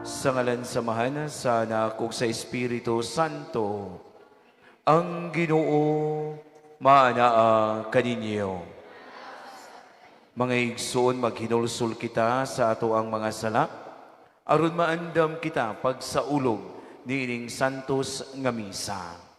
Sa ngalan sa Amahan, sa Anak ug sa Espiritu Santo, ang Ginoo maanaa kaninyo. Mga igsoon, maghinulsol kita sa atoang mga sala aron maandam kita pagsaulog niining santos nga misa.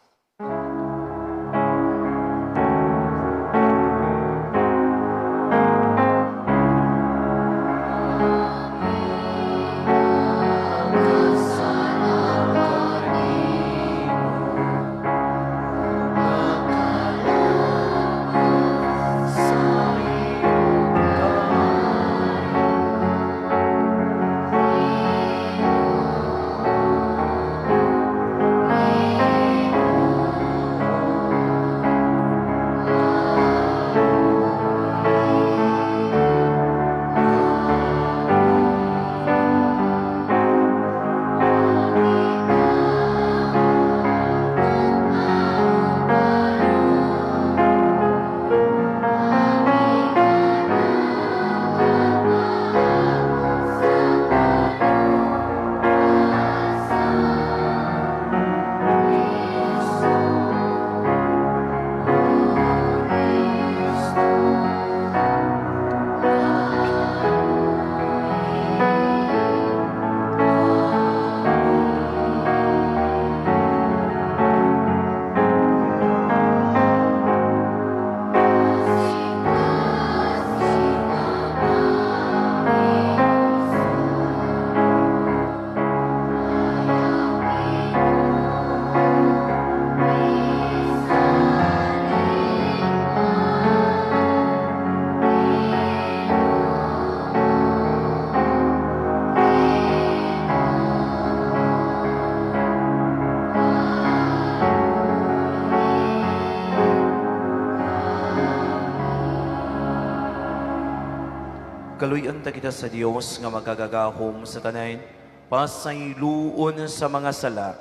Kaluy-an ta kita sa Dios nga makagagahom sa tanan, pasayloon sa mga sala,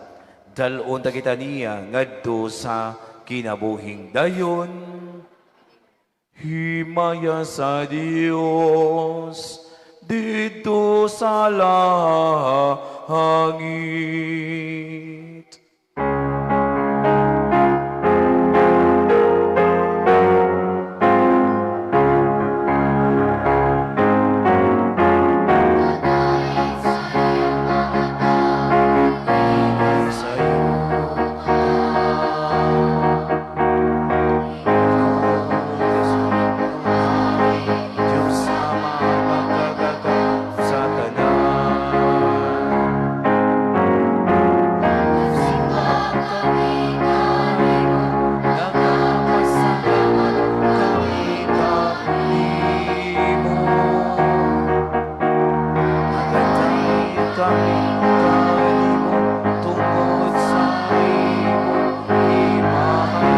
dal-on ta kita niya ngadto sa kinabuhing dayon. Himaya sa Dios didto sa langit. Sa Diyos Ama, makagagahom sa tanan. Nagapasalamat kami kanimo. Nagatay kami kanimo tungod sa imong himaya.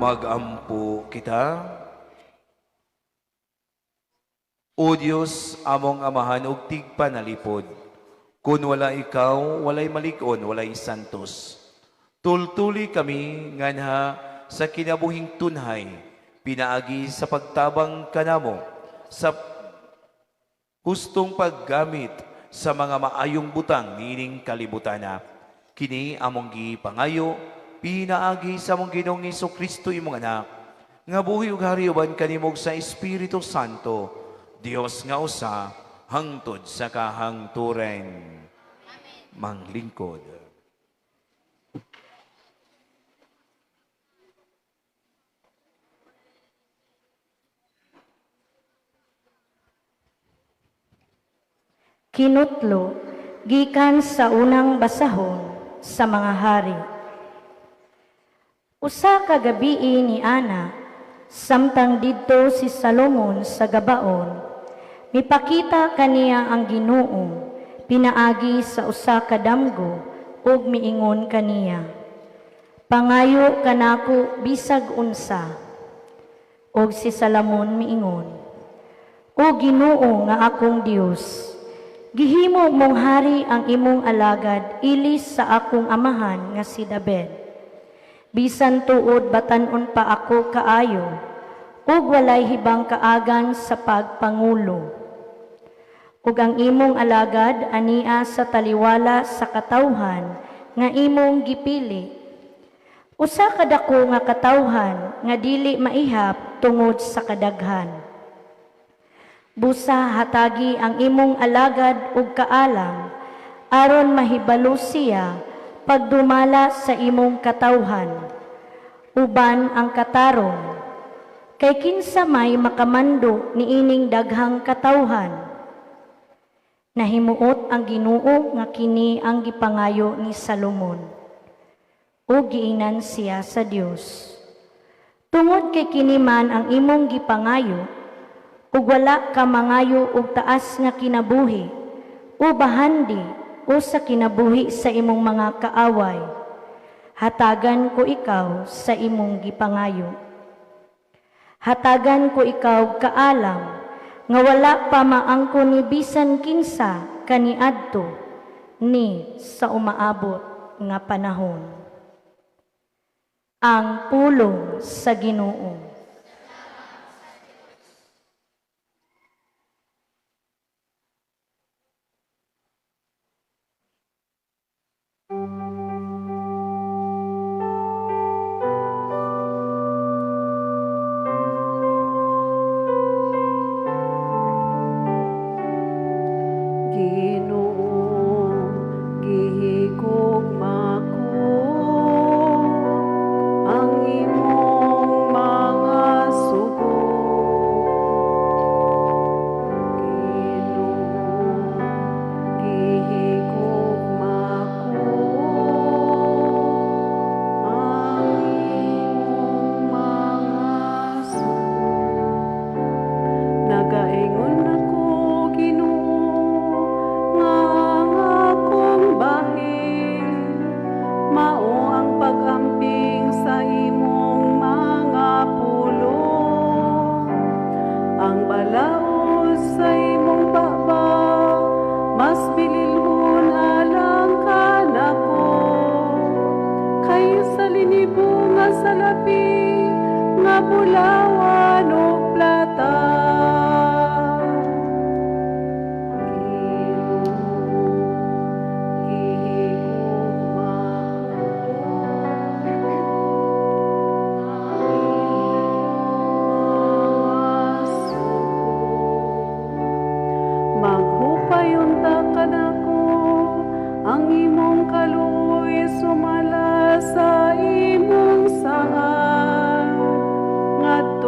Magampo kita. O Dios, among Amahan ug tigpanalipod, kun wala ikaw, walay malig-on, walay santos. Tultuli kami nganha sa kinabuhing tunhay, pinaagi sa pagtabang kanamo, sa hustong paggamit sa mga maayong butang niining kalibutana. Kini among gipangayo, pinaagi sa among Ginoong Kristo imong anak, nga buhi ug hari uban kanimo sa Espiritu Santo, Dios nga usa, hangtod sa kahangturan. Manglingkod. Kinutlo gikan sa unang basahon sa mga hari. Usa ka gabii ni Ana, samtang didto si Salomon sa Gabaon, mipakita kaniya ang Ginoo pinaagi sa usa ka damgo ug miingon kaniya, "Pangayo kanako bisag unsa." Og si Salomon miingon, "O Ginoo nga akong Dios, gihimo mong hari ang imong alagad ilis sa akong amahan nga si David. Bisan tuod batan-on pa ako kaayo, ug walay hibang kaagan sa pagpangulo. Ug ang imong alagad ania sa taliwala sa katawhan nga imong gipili. Usa ka dako nga katawhan nga dili maihap tungod sa kadaghan. Busa hatagi ang imong alagad ug kaalam, aron mahibalo siya pagdumala sa imong katawhan, uban ang katarong. Kay kinsa may makamando niining daghang katawhan?" Nahimuot ang Ginoo nga kini ang gipangayo ni Salomon, ug giingnan siya sa Dios, "Tungod kay kini man ang imong gipangayo, ug wala ka mangayo og taas nga kinabuhi, o bahandi o sa kinabuhi sa imong mga kaaway, hatagan ko ikaw sa imong gipangayo. Hatagan ko ikaw kaalam, nga wala pa maangko ni bisan kinsa kaniadto ni sa umaabot nga panahon." Ang pulong sa Ginoo. Ginoo, gihigugma ko ang imong mga sugo. Ginoo, gihigugma ko ang imong mga sugo. Nagaingon ako, Ginoo, nga ang akong bahin mao ang pag-amping sa imong mga pulong. Ang balaod sa imong baba mas bililhon alang kanako kaysa linibo nga salapi nga bulawan o plata. Ginoo, gihigugma ko ang imong mga sugo. Maghupay unta kanako ang imong kaluoy sumala sa imong saad. Ngadto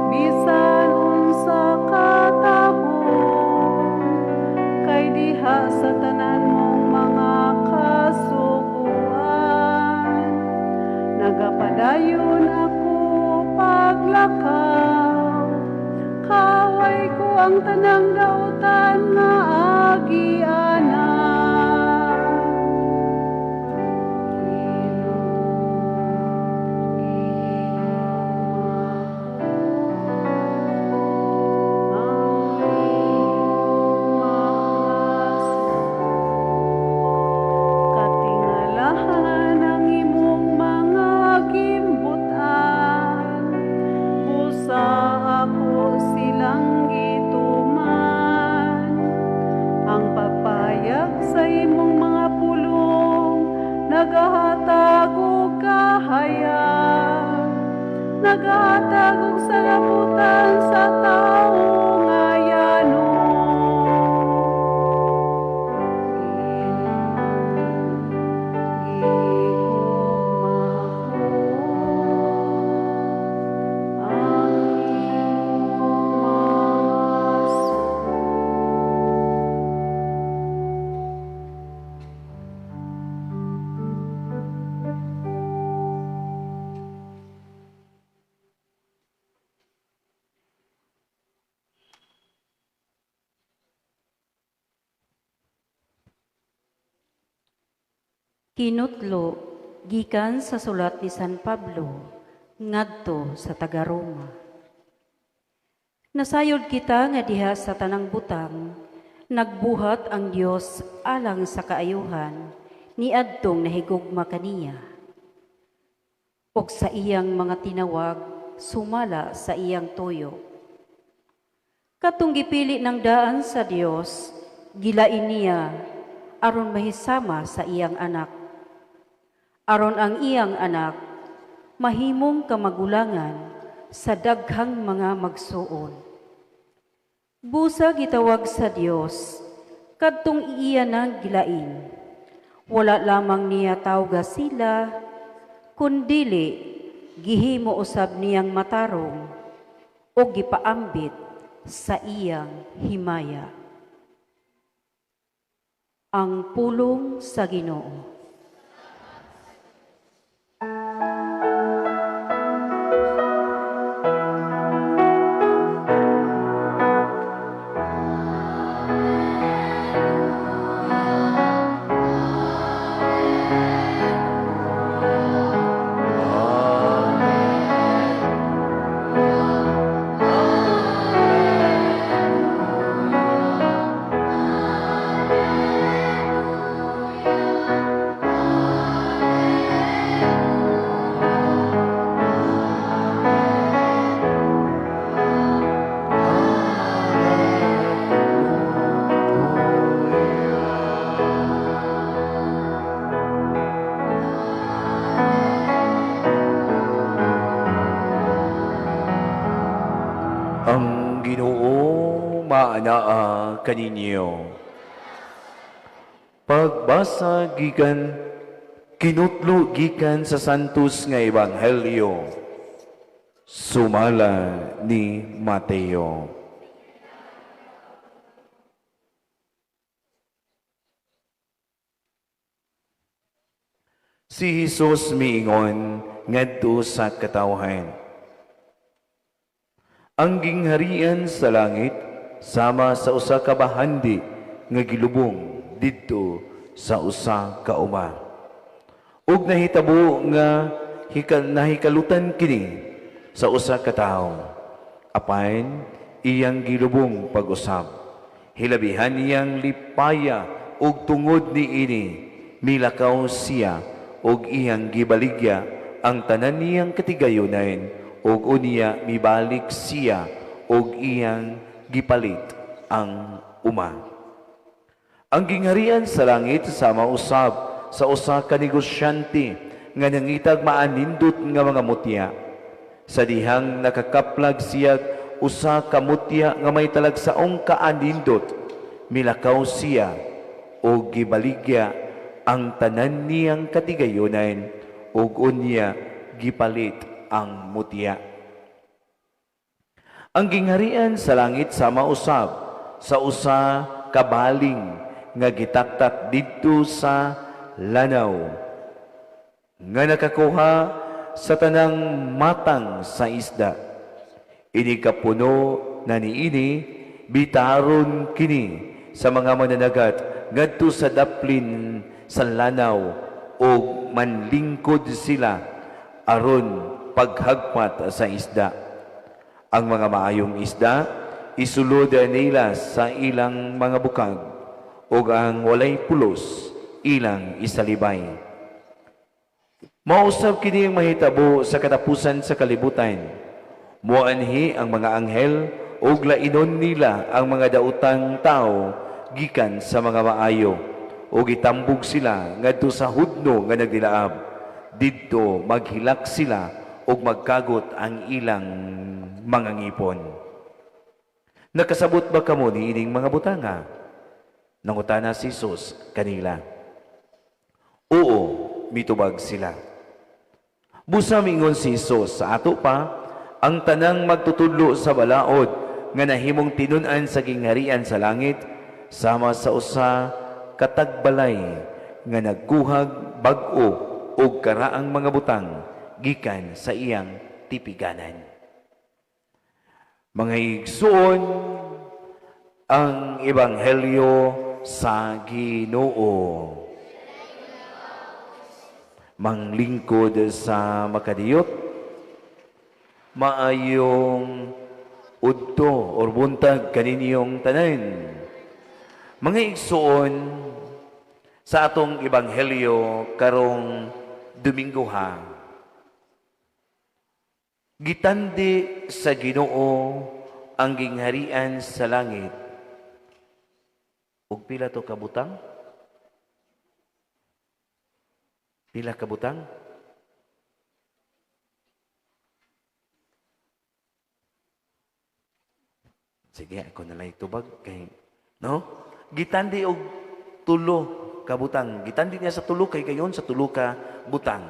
Bisan unsa katahom, kay diha sa tanan mong mga kasuguan. Nagapadayon ako paglakaw, kaway ko ang tanang dautan nga agianan. Katingalahan ang imong mga gimbutan, busa ako silang gituman. Ang pagpayag sa imong mga pulong, nagahatag og kahayag, nagahatag og salabutan sa tawo nga yano. Gigugma ko ang imong mga sugo. Kinutlo gikan sa sulat ni San Pablo ngadto sa taga-Roma. Nasayod kita nga diha sa tanang butang nagbuhat ang Dios alang sa kaayuhan niadtong nahigugma kaniya, ug sa iyang mga tinawag sumala sa iyang tuyo. Katong gipili ng daan sa Dios, gilain niya aron mahisama sa iyang anak, aron ang iyang anak mahimong kamagulangan sa daghang mga magsuon. Busa gitawag sa Dios kadtong iya nang gilain. Wala lamang niya tawga sila, kundili gihimo usab niyang matarong o gipaambit sa iyang himaya. Ang pulong sa Ginoo. Ang Ginoo maanaa kaninyo. Pagbasa gikan kinutlo gikan sa Santos nga Ebanghelyo sumala ni Mateo. Si Jesus miingon ngadto sa katawhan. Ang gingharian sa langit sama sa usa ka bahandi nga gilubong didto sa usa ka uma. Ug nahitabo nga nahikalutan kini sa usa ka tawo. Apan iyang gilubong pag-usab. Hilabihan niyang lipaya ug tungod niini milakaw siya ug iyang gibaligya ang tanan niyang katigayunan ug unya mibalik siya ug iyang gipalit ang uma. Ang gingharian sa langit sama usab sa usa ka negosyante nga nangitag maanindot nga mga mutya. Sa dihang nakakaplag siya usa ka mutya nga may talagsaong kaanindot, milakaw siya ug gibaligya ang tanan niyang katigayunan ug unya gipalit ang mutya. Ang gingharian sa langit sama usab sa usa ka baling nga gitaktak didto sa lanaw, nga nakakuha sa tanang matang sa isda. Ini kapuno na niini, bitaron kini sa mga mananagat ngadto sa daplin sa lanaw ug manlingkod sila aron paghagpat sa isda. Ang mga maayong isda isulod nila sa ilang mga bukag ug ang walay pulos ilang isalibay. Mausab kini ang mahitabo sa katapusan sa kalibutan. Moanhi ang mga anghel ug lainon nila ang mga daotang tao gikan sa mga maayo ug itambog sila ngadto sa hudno nga nagdilaab. Didto maghilak sila ug magkagot ang ilang mga ngipon. Nakasabot ba kamo niining mga butanga? Nangutana si Jesus kanila. Oo, mitubag sila. Busa mingon si Jesus sa ato pa, ang tanang magtutudlo sa balaod nga nahimong tinun-an sa gingharian sa langit, sama sa usa katagbalay nga nagkuhag bag-o og karaang mga butang gikan sa iyang tipiganan. Mga igsuon, ang ebanghelyo sa Ginoo. Manglingkod sa makadiyot, maayong udto or buntag kaninyong tanan. Mga igsuon, sa atong ebanghelyo karong Domingo ha, gitandi sa Ginoo ang gingharian sa langit. Ug pila to kabutang? Pila kabutang? Sige, ako na lang tubag kay, no? Gitandi og tulo kabutang. Gitandi niya sa tulo kay gayon sa tulo ka butang.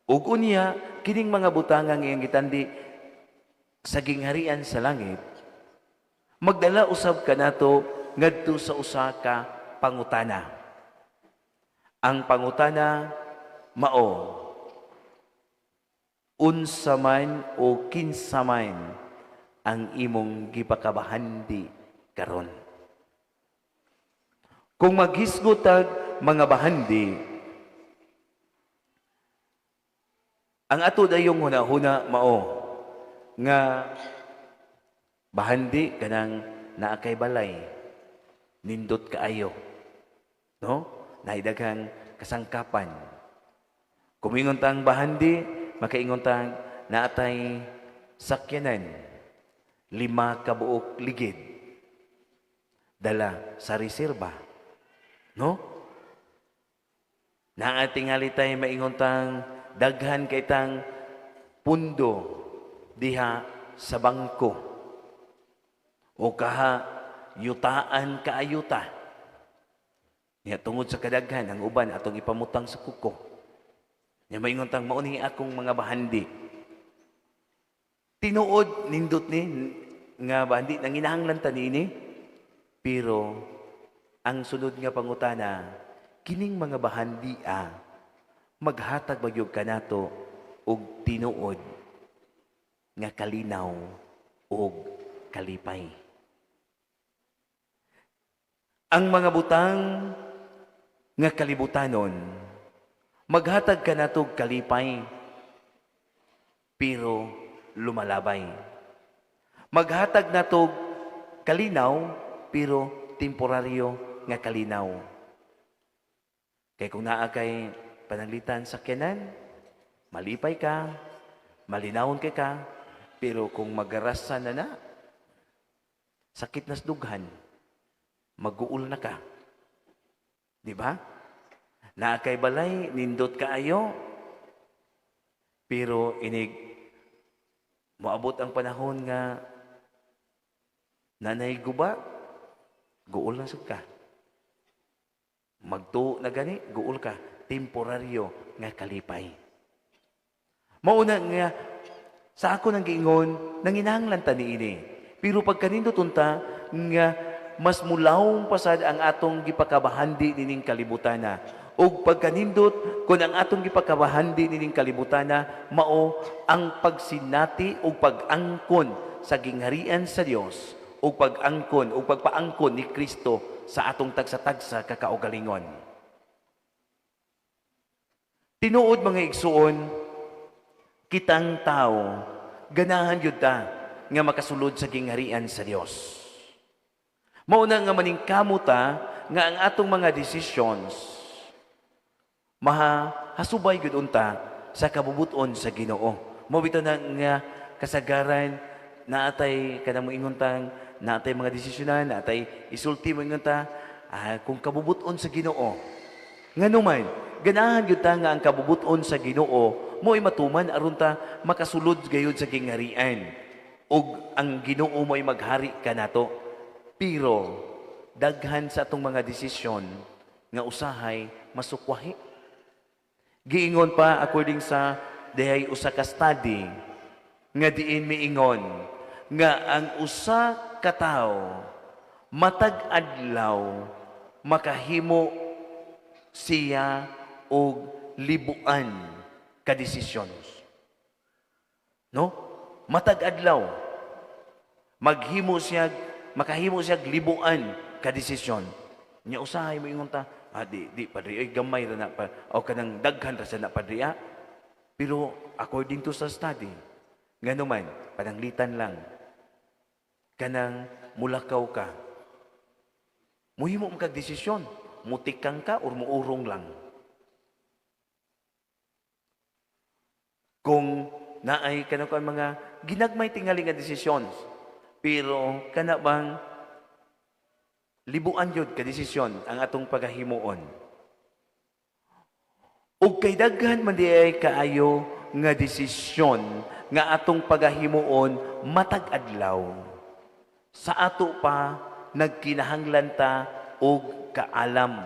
Ug unya kining mga butang ang iyang gitandi sa gingharian sa langit, magdala usab kanato ngadto sa usa ka pangutana. Ang pangutana mao, unsa man o kinsa man ang imong gipakabahandi karon? Kung maghisgot tag mga bahandi, ang ato dayong hunahuna mao nga bahandi kanang naa kay balay, nindot kaayo, no? Nahidaghang kasangkapan. Kung ingon tang bahandi, makaingon tang naatay sakyanan, 5 ka buok ligid, dala sa reserba, no? Naatingali tay maingon tang daghan kay tang pundo diha sa bangko o kaha yutaan kaayuta. Niya tungod sa kadaghan ang uban atong ipamutang sa kuko. Niya maingon tang mao ni akong mga bahandi. Tinuod nindot ni nga bahandi nanginahanglan ta niini, pero ang sunod nga pangutana, kining mga bahandi maghatag ba gyud kanato og tinuod nga kalinaw og kalipay? Ang mga butang nga kalibutanon maghatag kanato og kalipay, pero lumalabay. Maghatag nato kalinaw, pero temporaryo nga kalinaw. Kay kung naa kay pananglitan sakyanan, malipay ka, malinawon kay ka, pero kung magarasa na na, sakit nas dughan, maguol na ka. Di ba? Naa kay balay, nindot kaayo, pero inig moabot ang panahon nga nanay guba, guol na sud ka. Magtuo na gani, guol ka. Temporaryo nga kalipay. Mauna nga Sa ako nang giingon, nanginahanglan ta niini. Pero pagkanindot unta nga mas mulawom pasad ang atong gipakabahandi nining kalibutana. Ug pagkanindot kung ang atong gipakabahandi nining kalibutana mao ang pagsinati ug pag-angkon sa gingharian sa Dios ug pag-angkon ug pagpaangkon ni Kristo sa atong tagsa-tagsa ka kaugalingon. Tinuod, mga igsuon, kitang tao ganahan gyud ta nga makasulod sa gingharian sa Dios. Mao na nga maningkamot ta nga ang atong mga decisions mahasubay gyud unta sa kabubuton sa Ginoo. Mao bitaw na nga kasagaran naatay kanang moingon tang naatay mga desisyonan, naatay isulti, moingon ta kung kabubuton sa Ginoo. Ngano man, ganahan gyud ta nga ang kabubuton sa Ginoo mo'y matuman aron ta makasulod gayud sa gingharian. Ug ang Ginoo mo'y maghari kanato. Pero daghan sa atong mga desisyon nga usahay masukwahi. Giingon pa according sa dihay usa ka study nga diin miingon nga ang usa ka tawo matag adlaw makahimo siya og libuan ka desisyon. No? Matag adlaw maghimo siya, makahimo siya libuan ka desisyon. Nya usahay moingon ta, "Ah, di di padre, ay gamay ra na pa o kanang daghan ra sa na, padre, ah." Pero according to sa study, ngano man, pananglitan lang kanang mulakaw ka, muhimo mo kag desisyon, mutikang ka or muurong lang. Kung naay kanang kuan mga ginagmay tingali nga desisyon, pero kana bang libuan gyud ka desisyon ang atong pagahimuon. Ug kay daghan man diay kaayo nga desisyon nga atong pagahimuon matag adlaw, sa ato pa nagkinahanglan ta og kaalam.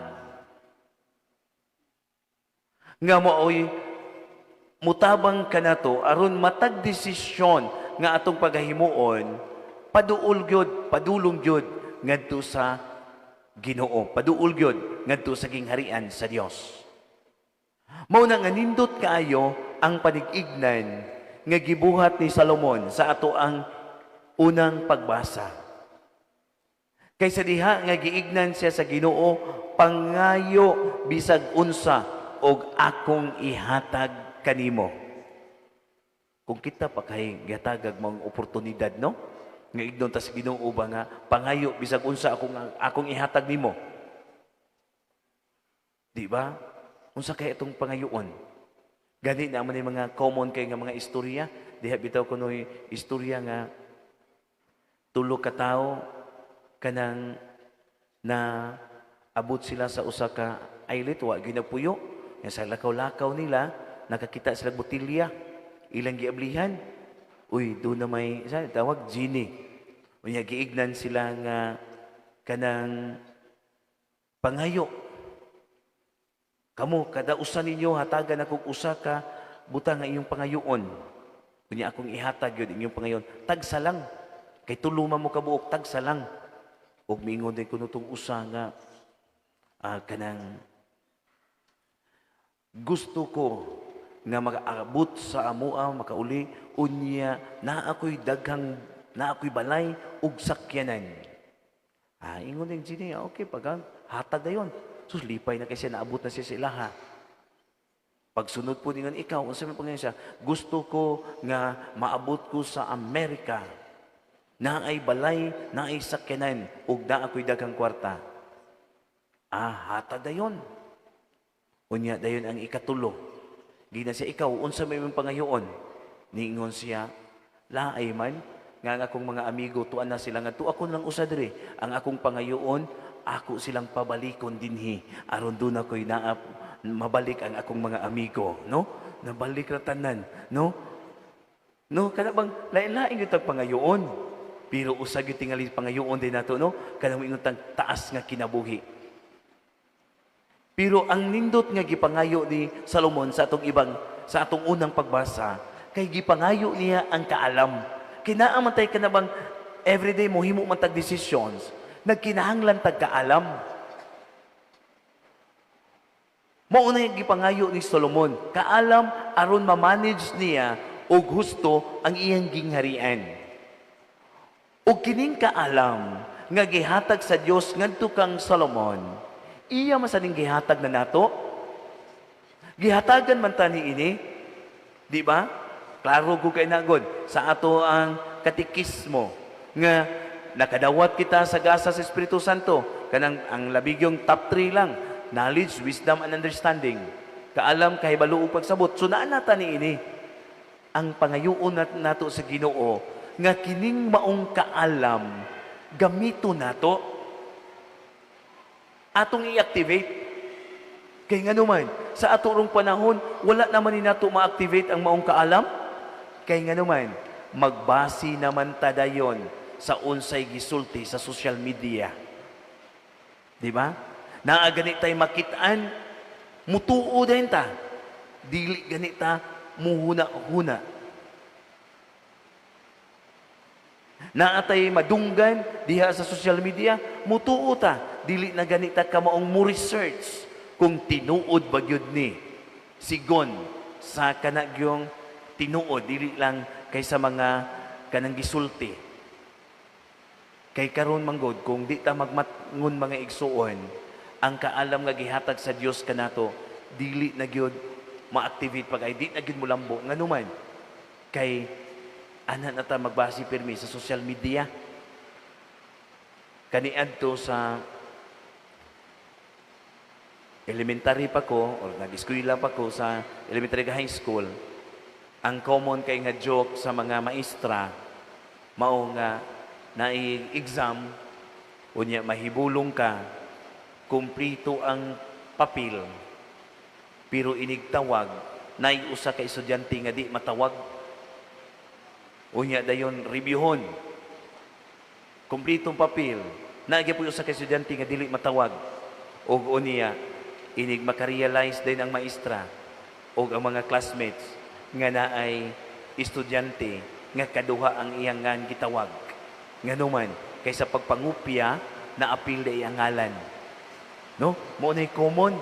Nga maoy mutabang kanato aron matag desisyon nga atong pagahimuon paduol gyud, padulong gyud ngadto sa Ginoo, paduol gyud ngadto sa gingharian sa Dios. Mao na nga nindot kaayo ang panig-ignan nga gibuhat ni Salomon sa ato ang unang pagbasa. Kaysa diha nga giignan siya sa Ginoo, "Pangayo bisag unsa og akong ihatag kanimo." Kung kita pa kay gihatagag mga oportunidad, no? Nga ignon ta sa Ginoo ba nga pangayo bisag unsa akong ihatag nimo. Di ba? Unsa kay itong pangayoon? Gani na man yung mga common kay nga mga istorya. Diha bitaw kunoy istorya nga tulo ka tawo kanang na abot sila sa usa ka islet, wa gyud nagpuyo. Nga sa lakaw-lakaw nila, nakakita sila botilya, ilang giablihan. Uy, doon na may sa tawag genie. Unya giignan sila nga kanang pangayo. Kamo kada usa ninyo hatagan akong usa ka butang nga inyong pangayoon. Unya akong ihatag yun inyong pangayon. Tagsa lang. Kay tulo man mo kabuok, tagsa lang. Ug miingon din kuno tong usa nga kanang gusto ko nga makaabot sa amoa, makauli, unya naa ako'y daghang, naa ako'y balay ug sakyanan. Ah, ingon din genie, "Okay, pag hatag dayon." Sus, lipay na kay siya, naabot na siya sa ilaha. Pagsunod po ningon, "Ikaw, unsa man pangayon?" Siya, "Gusto ko nga maabot ko sa Amerika. Naay balay, naay sakyanan, ug naa ako'y daghang kwarta." Ah, hatag dayon. Unya dayon ang ikatulo. Di na siya, "Ikaw, unsa may imong pangayoon?" Niingon siya, "Laay man nga ang akong mga amigo tuan na sila nga ako lang usa diri. Ang akong pangayoon, ako silang pabalikon dinhi aron doon ako'y naa mabalik ang akong mga amigo," no? Nabalik ra tanan, no? No, kana bang lain-lain gyud tag pangayoon. Pero usa gyud tingali pangayoon din nato, no? Kanang moingon tang taas nga kinabuhi. Pero ang nindot nga gipangayo ni Salomon sa atong unang pagbasa Kay gipangayo niya ang kaalam. Kay naa man tay kana bang everyday mo himo man tag decisions, nagkinahanglan tag kaalam. Mao na yung gipangayo ni Solomon, kaalam aron ma-manage niya og husto ang iyang gingharian. Og kining kaalam nga gihatag sa Dios ngadto kang Solomon, iya man sa ning gihatag na nato. Gihatagan man ta niini, di ba? Klaro ko kay nagod sa ato ang katikismo nga nakadawat kita sa gasa sa Espiritu Santo, kanang ang labigyong top 3 lang, knowledge, wisdom, and understanding. Kaalam, kahibalo ug pagsabot. So naa na ta niini. Ang pangayoon nato sa Ginoo nga kining maong kaalam gamito nato, atong i-activate. Kay nganuman sa ato rong panahon wala naman ni nato ma-activate ang maong kaalam. Kay nganuman magbasi naman ta dayon sa unsay gisulti sa social media, di ba? Naa gani tay makit-an, mutuo din ta, dili gani ta muhuna-huna. Naa tay madunggan diha sa social media, mutuo ta, dili na gani ta kamaong mo research kung tinuod ba gyud ni sigon sa kanagyong tinuod, dili lang kaysa mga kanang gisulti. Kay karon manggod, kung di ta magmatngon mga igsuon, ang kaalam nga gihatag sa Dios kanato dili na gyud ma-activate pag ay di na gyud molambo. Nganuman kay ana na ta magbase pirmi sa social media. Kaniadto sa elementary pa ko or nag-eskwela pa ko sa elementary high school, ang common kay nga joke sa mga maestra mao nga naay exam, unya mahibulong ka, kumplito ang papel, pero inigtawag naay usa ka estudyante nga di matawag. Unya dayon reviewhon, kumplitong papel, naa gyapon usa ka estudyante nga dili matawag. Og unya inig makarealize din ang maestra og ang mga classmates nga naay estudyante nga kaduha ang iyang ngan gitawag. Nganuman kaysa pagpangupya na apil day ang ngalan. No? Mao nay common.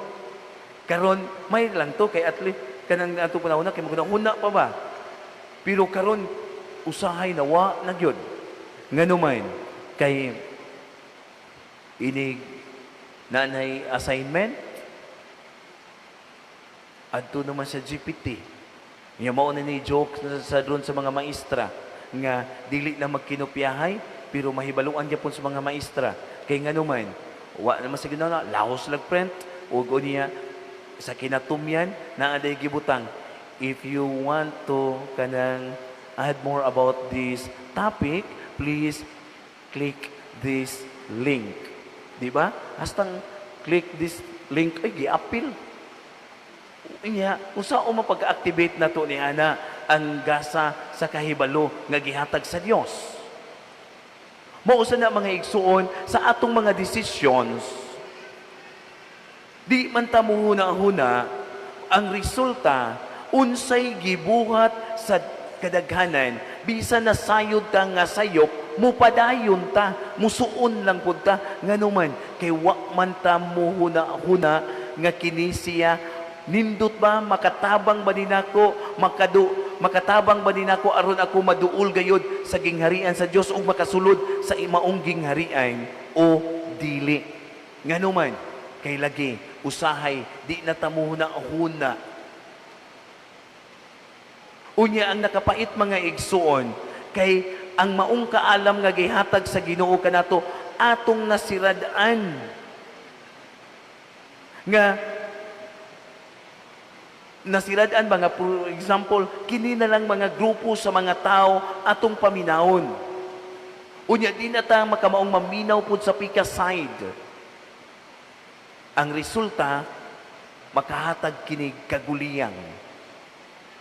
Karon may lang to kay at least kanang ato panahon na kay maguna pa ba. Pero karon usahay na wa na gyud. Nganuman kay inig nanay assignment adto naman sa GPT. Nya mao na ni joke na sa doon sa mga maestra nga dili na magkinopyahay pero mahibaluan gyapon sa mga maestra. Kay nganuman wa naman sa Ginoo na laos lag print ug unya sa kinatumyan naa day gibutang, if you want to kanang add more about this topic, please click this link. Di ba? Hastang click this link ay giapil. Inya, usa o mapag-activate na to ni ana ang gasa sa kahibalo nga gihatag sa Dios. Mao sa na mga igsuon sa atong mga decisions, di man ta muhuna-huna ang resulta unsay gibuhat sa kadaghanan, bisan nasayod ka nga sayop, mupadayon ta, musuon lang pud ta. Nganuman kay wa man ta muhuna-huna nga kini siya nindot ba, makatabang ba ni nako, makatabang ba ni nako aron ako maduol gayod sa gingharian sa Dios ug makasulod sa imaong gingharian o dili. Nganuman kay lagi usahay di na ta muhuna-huna. Unya ang nakapait mga igsuon kay ang maong kaalam nga gihatag sa Ginoo kanato atong nasirad-an nga nasirad-an mga, for example, kini na lang mga grupo sa mga tao atong paminawon. Unya di na ta makamaong maminaw pud sa pika side. Ang resulta makahatag kini kaguliyang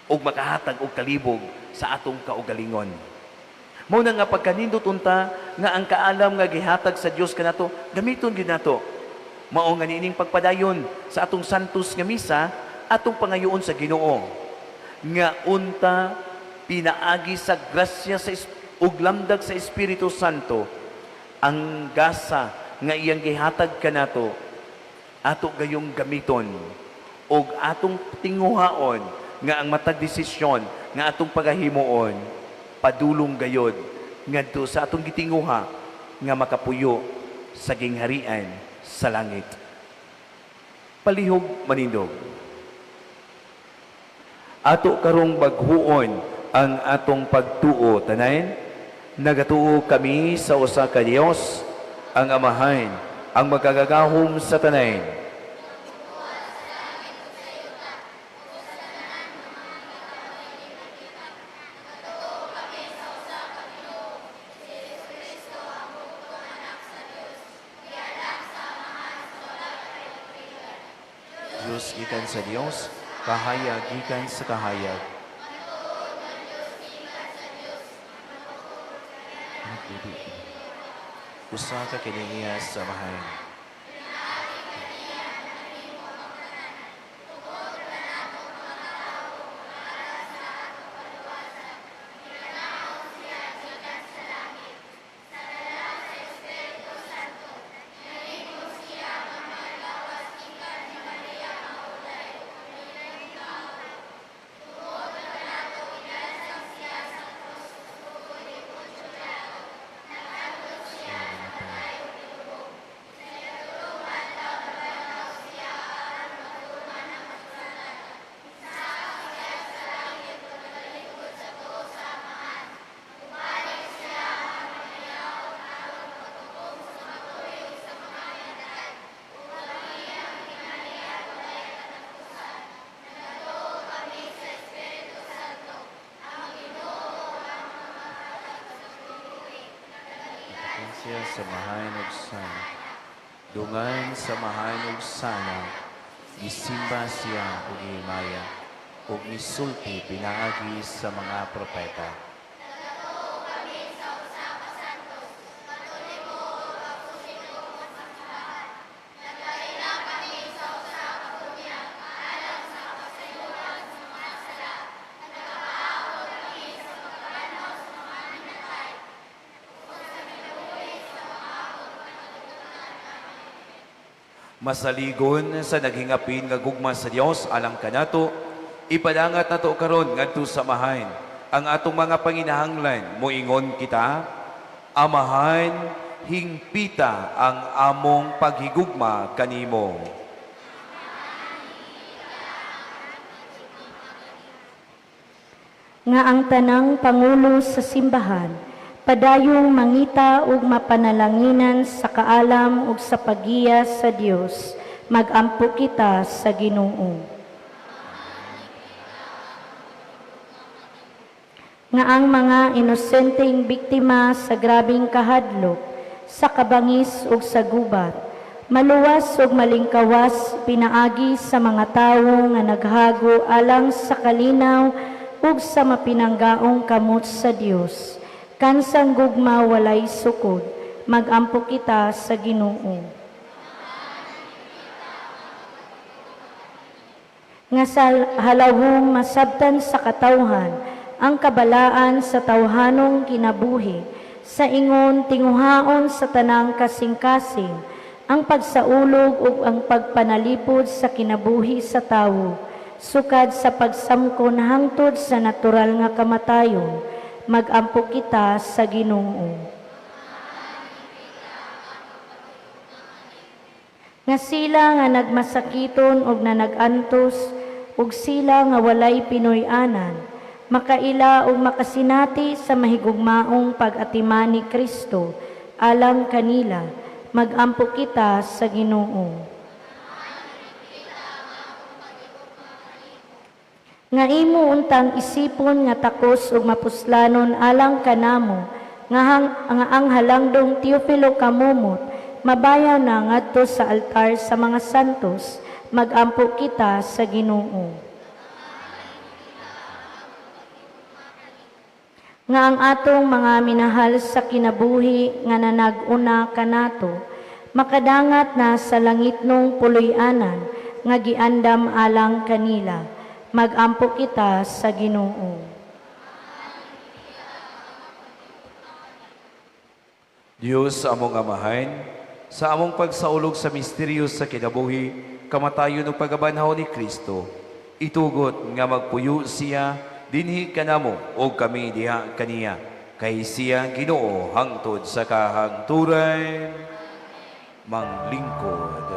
ug makahatag og kalibog sa atong kaugalingon. Mao na nga pagkanindot unta nga ang kaalam nga gihatag sa Dios kanato gamiton gyud nato. Mao nga niining pagpadayon sa atong santos nga misa, atong pangayoon sa Ginoo nga unta Pinaagi sa grasya sa ug lamdag sa Espiritu Santo, ang gasa nga iyang gihatag kanato, ato gayong gamiton ug atong tinguhaon nga ang matag desisyon nga atong pagahimuon padulong gayod ngadto sa atong gitinguha nga makapuyo sa gingharian sa langit. Palihog manindog. Ato karong baghuon ang atong pagtuo tanan. Nagatuo kami sa usa ka Dios, ang Amahan, ang makagagahom sa tanan. Diyos gikan sa Dios, kahayag gikan sa kahayag. Usa ka kiniya sa Amahan. Siya sa mahayan ug sana. Dungan sa mahayan ug sana, gisimba siya ug gihimaya, ug misulti pinaagi sa mga propeta. Masaligon sa naghingapin nga gugma sa Dios alang kanato, ipadangat nato karon ngadto sa Amahan ang atong mga panginahanglan. Moingon kita, Amahan, hingpita ang among paghigugma kanimo. Nga ang tanang pangulo sa simbahan padayong mangita ug mapanalanginan sa kaalam ug sa paggiya sa Dios, magampo kita sa Ginoo. Nga ang mga inosenteng biktima sa grabeng kahadlok, sa kabangis ug sa gubat, maluwas ug malingkawas pinaagi sa mga tawo nga naghago alang sa kalinaw ug sa mapinanggaong kamot sa Dios. Kansang gugma walay sukod, magampo kita sa Ginoo. Nga sa halawong masabtan sa katawhan, ang kabalaan sa tawhanong kinabuhi, sa ingon tinguhaon sa tanang kasing-kasing, ang pagsaulog ug ang pagpanalipod sa kinabuhi sa tawo, sukad sa pagsamkon hangtod sa natural nga kamatayon, magampo kita sa Ginoo. Nga sila nga nagmasakiton og nanagantos, ug sila nga walay Pinoy-anan, makaila og makasinati sa mahigugmaong pag-atiman ni Kristo alang kanila, magampo kita sa Ginoo. Nga imo untang isipon nga takos ug mapuslanon alang kanamo, nga ang halangdong Teofilo Camomot mabayaw na ngadto sa altar sa mga santos, magampo kita sa Ginoo. Nga ang atong mga minahal sa kinabuhi nga nanag-una kanato, makadangat na sa langitnong puloy-anan nga giandam alang kanila, magampo kita sa Ginoo. Diyos among Amahan, sa among pagsaulog sa misteryo sa kinabuhi, kamatayon ug pagabanhaw ni Kristo, itugot nga magpuyo siya dinhi kanamo og kami diha kaniya, kay siya Ginoo hangtod sa kahangturan. Manglingkod.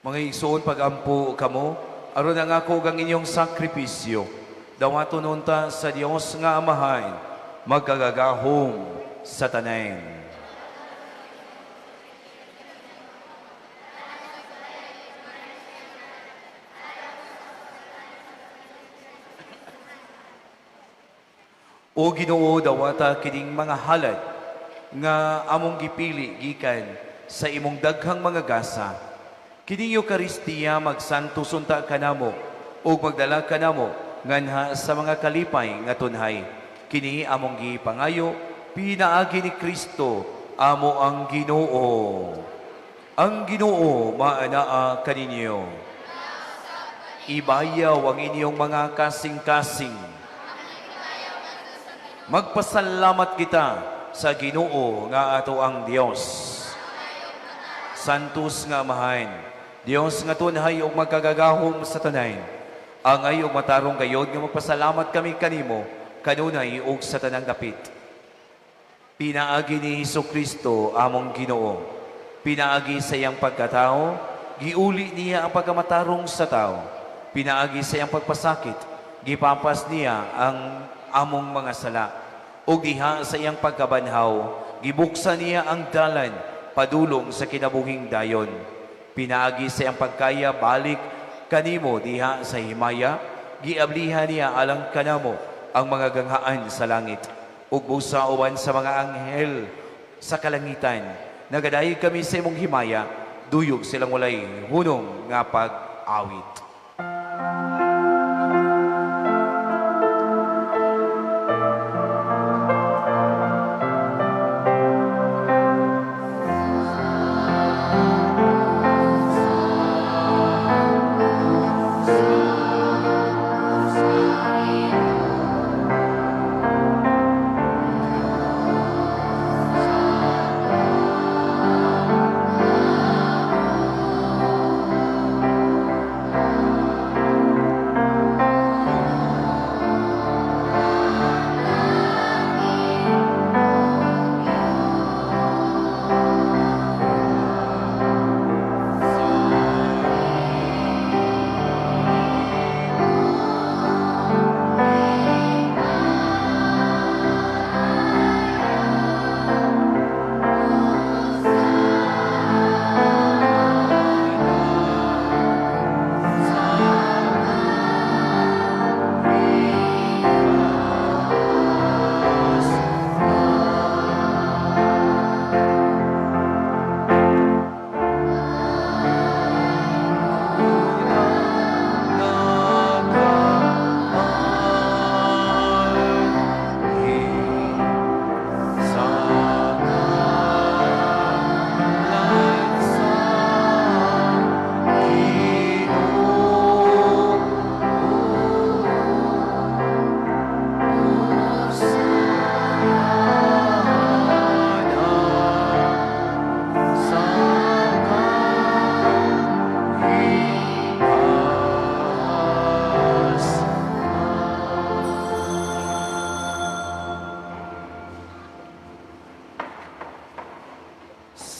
Mga igsoon, pag-ampo kamo, aron ang ako gang inyong sakripisyo, dawaton unta sa Dios nga Amahan, magkagagahom sa tanan. O Ginoo, dawata kining mga halad nga among gipili gikan sa imong daghang mga gasa. Kining Eukaristiya magsantos unta kanamo ug magdala kanamo nganha sa mga kalipay nga tunhay. Kini among gipangayo pinaagi ni Kristo amo ang Ginoo. Ang Ginoo maanaa kaninyo. Ibayaw ang inyong mga kasing-kasing. Magpasalamat kita sa Ginoo nga ato ang Dios. Santos nga Amahan, Dios nga tunhay ug magkagagahom sa tanan, angay ug matarong gayod nga magpasalamat kami kanimo kanunay ug sa tanang dapit. Pinaagi ni Hesus Kristo among Ginoo. Pinaagi sa iyang pagkatao, giuli niya ang pagkamatarong sa tao. Pinaagi sa iyang pagpasakit, gipapas niya ang among mga sala. Ug diha sa iyang pagkabanhaw, gibuksan niya ang dalan padulong sa kinabuhing dayon. Pinaagi sa iyang pagkaya balik kanimo diha sa himaya, giablihan niya alang kanamo ang mga ganghaan sa langit. Ug busa uban sa mga anghel sa kalangitan, nagadayeg kami sa imong himaya, duyog silang walay hunong nga pag-awit.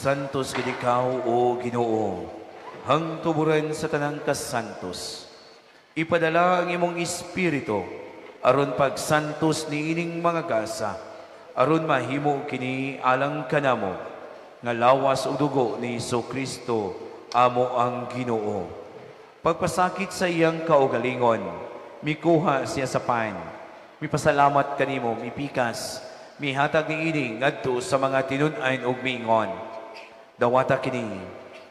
Santos gid ikaw, O Ginoo, hangtuburan sa tanang kasantos. Ipadala ang imong espiritu aron pagsantos niining mga gasa, aron mahimo kini alang kanamo nga lawas ug dugo ni Jesu Kristo amo ang Ginoo. Pagpasakit sa iyang kaugalingon, mikuha siya sa pan, mipasalamat kanimo, mipikas, mihatag niini ngadto sa mga tinun-an ug miingon: "Dawata kini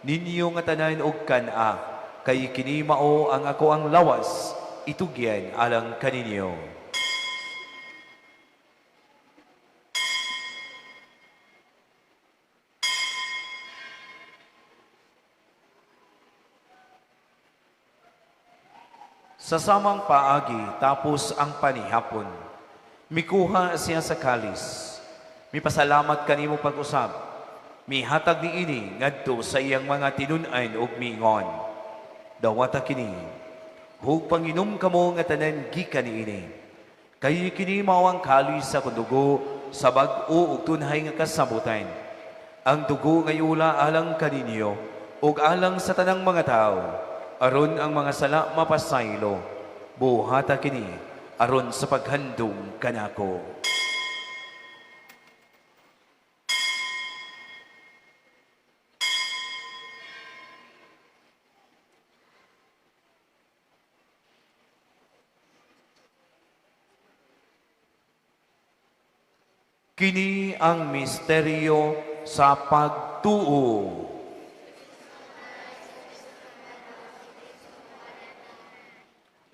ninyo nga tanan og kan-a, kay kini mao ang ako ang lawas, itugyan alang kaninyo." Sa samang paagi, tapos ang panihapon, mikuha siya sa kalis, mipasalamat kanimo pag-usab, mihatag niini ngadto sa iyang mga tinun-an ug miingon: "Dawata kini, ug panginom kamo nga tanan gikan niini. Kay kini mao ang kalis sa akong dugo sa bag-o ug tunhay nga kasabutan. Ang dugo nga iula alang kaninyo ug alang sa tanang mga tawo, aron ang mga sala mapasaylo. Buhata kini aron sa paghandom kanako." Kini ang misteryo sa pagtuo.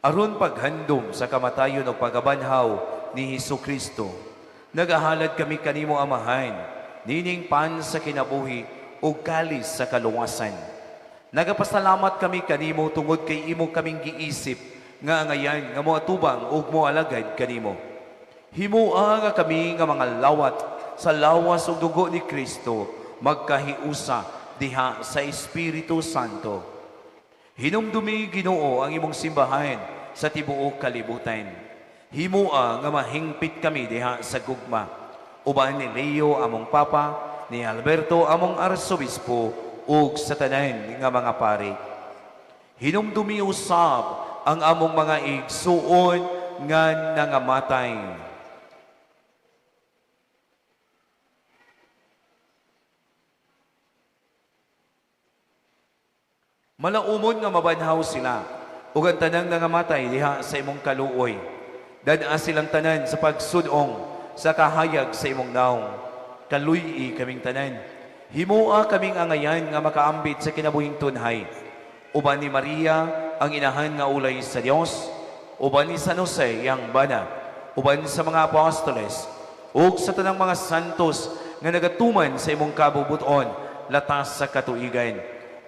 Aron paghandom sa kamatayon ug pagkabanhaw ni Hesus Kristo, nagahalad kami kanimo, Amahan, nining pan sa kinabuhi ug kalis sa kaluwasan. Nagapasalamat kami kanimo tungod kay imo kaming giisip nga angayan nga moatubang ug moalagad kanimo. Himoa nga kami nga mga lawat sa lawas ug dugo ni Kristo magkahiusa diha sa Espiritu Santo. Hinumdumi, Ginoo, ang imong simbahan sa tibuok kalibutan. Himoa nga mahingpit kami diha sa gugma. Uban ni Leo among Papa, ni Alberto among Arsobispo, ug sa tanan nga mga pari. Hinumdumi usab ang among mga igsuon nga nangamatay. Malaumon nga mabanhaw sila, ug ang tanang nangamatay diha sa imong kaluoy. Dad-a silang tanan sa pagsudong sa kahayag sa imong naong. Kaluy-i kaming tanan. Himoa kaming angayan nga makaambit sa kinabuhing tunhay. Uban ni Maria ang inahan nga ulay sa Dios, uban ni San Jose iyang bana, uban sa mga apostoles, ug sa tanang mga santos nga nagatuman sa imong kabubuton latas sa katuigan.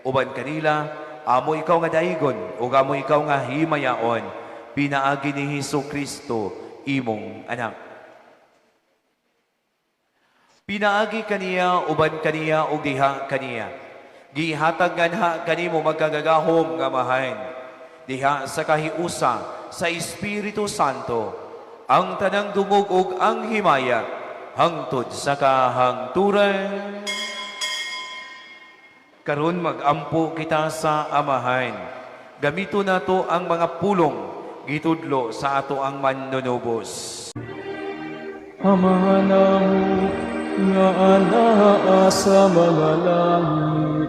Uban kanila, amo ikaw nga daigon, ug amo ikaw nga himayaon, pinaagi ni Hesus Kristo, imong anak. Pinaagi kaniya, uban kaniya, ug diha kaniya. Gihatag nganha kanimo magkagagahom nga Amahan, diha sa kahiusa sa Espiritu Santo, ang tanang dungog ug ang himaya, hangtod sa kahangturan. Karon mag-ampo kita sa Amahan. Gamito nato ang mga pulong gitudlo sa ato ang manunubos. Amahan namo nga anaa sa mga langit,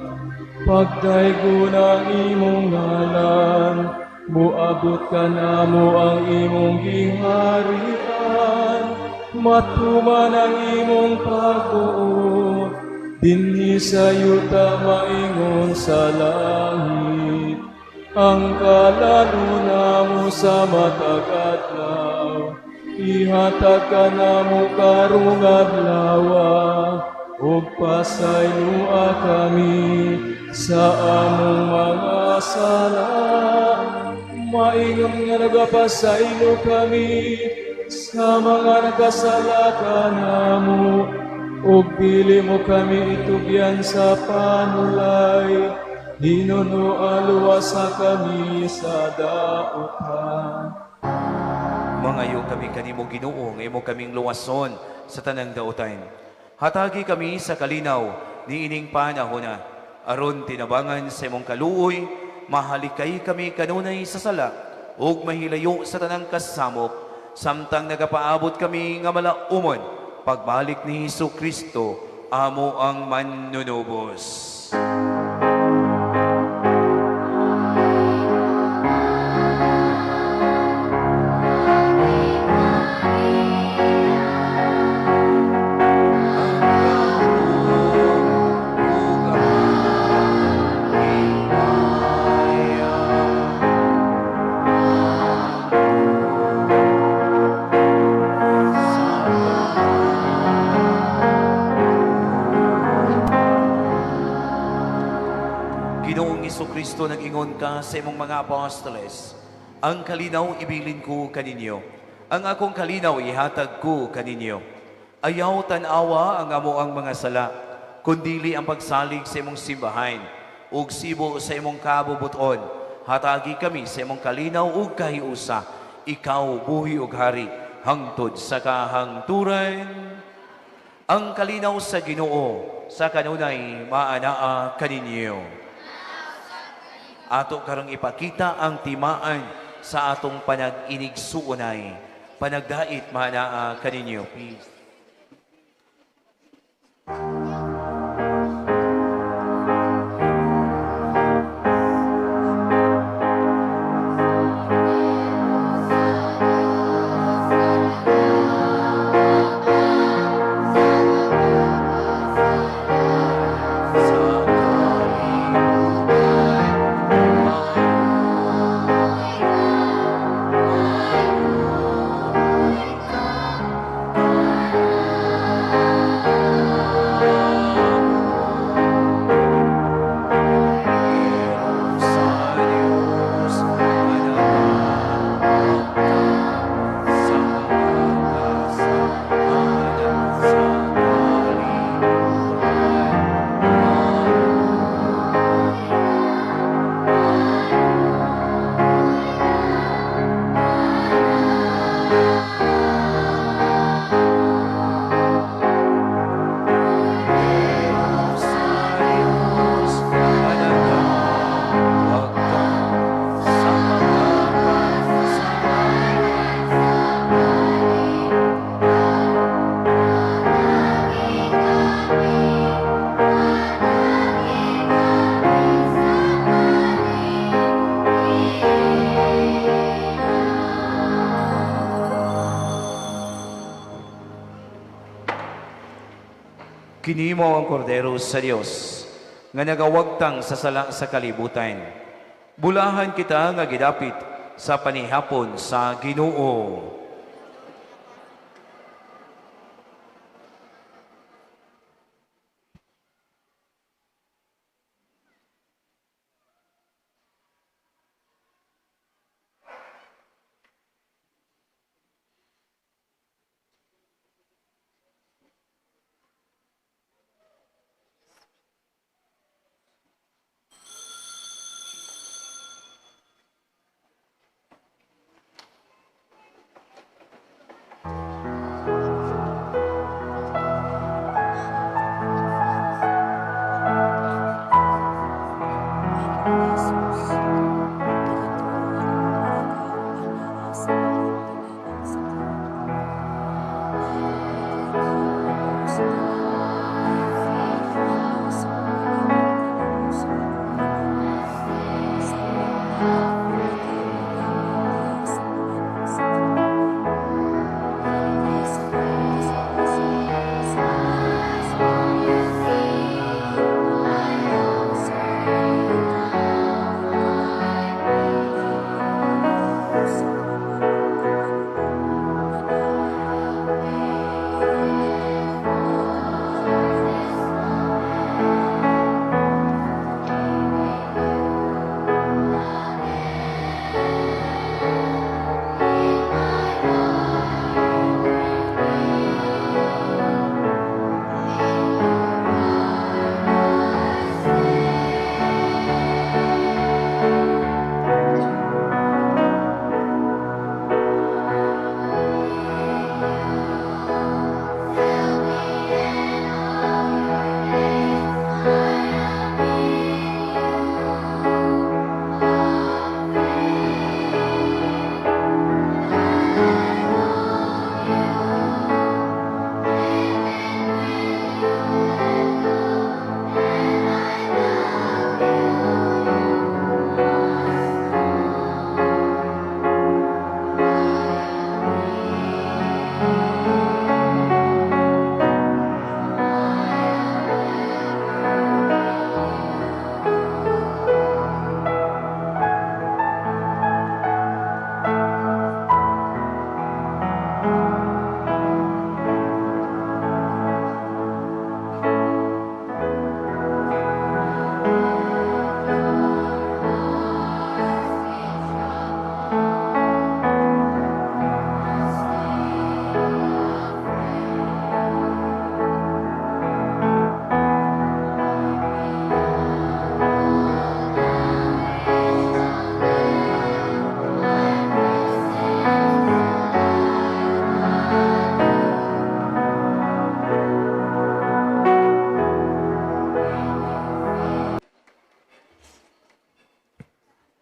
pagdaygon ang imong ngalan, muabot kanamo ang imong giharian, matuman ang imong pagbuot, dinhi sa yuta maingon sa langit. Ang kalan-on namo sa matag adlaw, ihatag kanamo karong adlawa, ug pasayloa kami sa among mga sala, maingon nga nagapasaylo kami sa mga nagkasala kanamo, ug dili mo kami itugyan sa panulay, hinunoa luwasa kami sa dautan. Mangayo kami kanimo, Ginoo, nga imo kaming luwason sa tanang dautan. Hatagi kami sa kalinaw niining panahona. Aron tinabangan sa imong kaluoy, mahalikay kami kanunay sa sala ug mahilayo sa tanang kasamok, samtang nagapaabot kami nga malaumon pagbalik ni Hesus Kristo, amo ang manunubos. Ginoong Kristo, nag-ingon ka sa imong mga apostoles, "Ang kalinaw ibilin ko kaninyo, ang akong kalinaw ihatag ko kaninyo. Ayaw tan-awa ang amoang mga sala, kundili ang pagsalig sa imong simbahan, ug sibo sa imong kabubuton, hatagi kami sa imong kalinaw ug kahiusa, ikaw buhi ug hari, hangtod sa kahangturan." Ang kalinaw sa Ginoo sa kanunay maanaa kaninyo. Ato karong ipakita ang timaan sa atong panag-inigsuonay. Panagdait maanaa kaninyo. Peace. Kini mao ang Kordero sa Dios nga nagawagtang sa sala sa kalibutan. Bulahan kita nga gidapit sa panihapon sa Ginoo.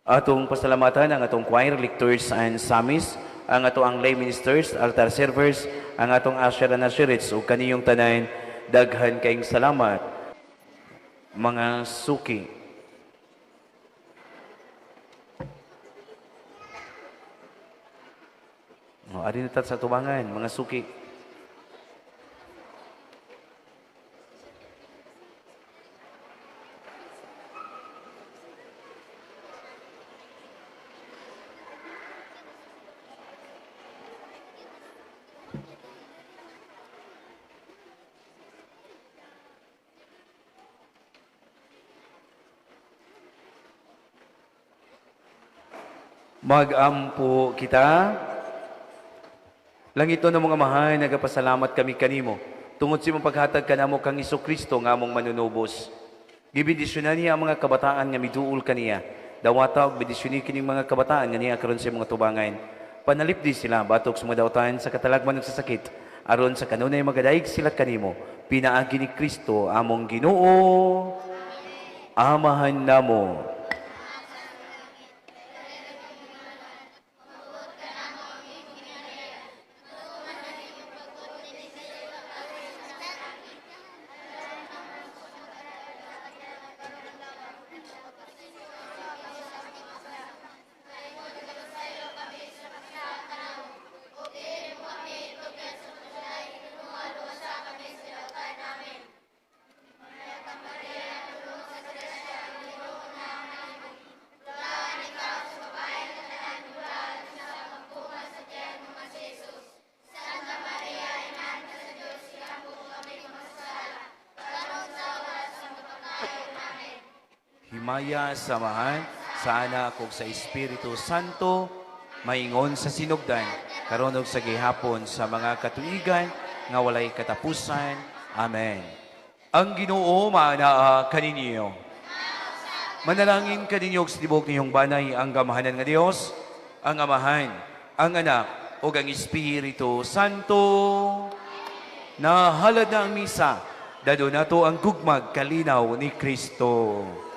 Atong pasalamatan ang atong choir, lectors and psalmists, ang ato ang lay ministers, altar servers, ang atong usher and usherettes, ug kaniyong tanan, daghan kayong salamat. Mga suki. O, ari na ta sa tubangan, mga suki. Magampo kita. Langit ng mga mahal, nagapasalamat kami kanimo. Tungod sa imong paghatag kanamo kang Hesukristo nga among manunubos. Gibendisyonan niya ang mga kabataan nga miduol kaniya. Dawata og bendisyonin kining mga kabataan nga niya karon sa imong tubangan. Panalipdi sila batok sa mga dautan sa katalagman ug sa sakit. Aron sa kanunay magadaig sila kanimo. Pinaagi ni Kristo among Ginoo. Amahan namo. Himaya sa Amahan, sa Anak ug sa Espiritu Santo, maingon sa sinugdan, karon ug sa gihapon sa mga katuigan nga walay katapusan. Amen. Ang Ginoo maanaa kaninyo. Manalangin kaninyo og sa tibok ninyong banay ang gamahanan nga Dios, ang Amahan, ang Anak ug ang Espiritu Santo. Nahalad na ang misa, dado nato ang gugmag kalinaw ni Kristo.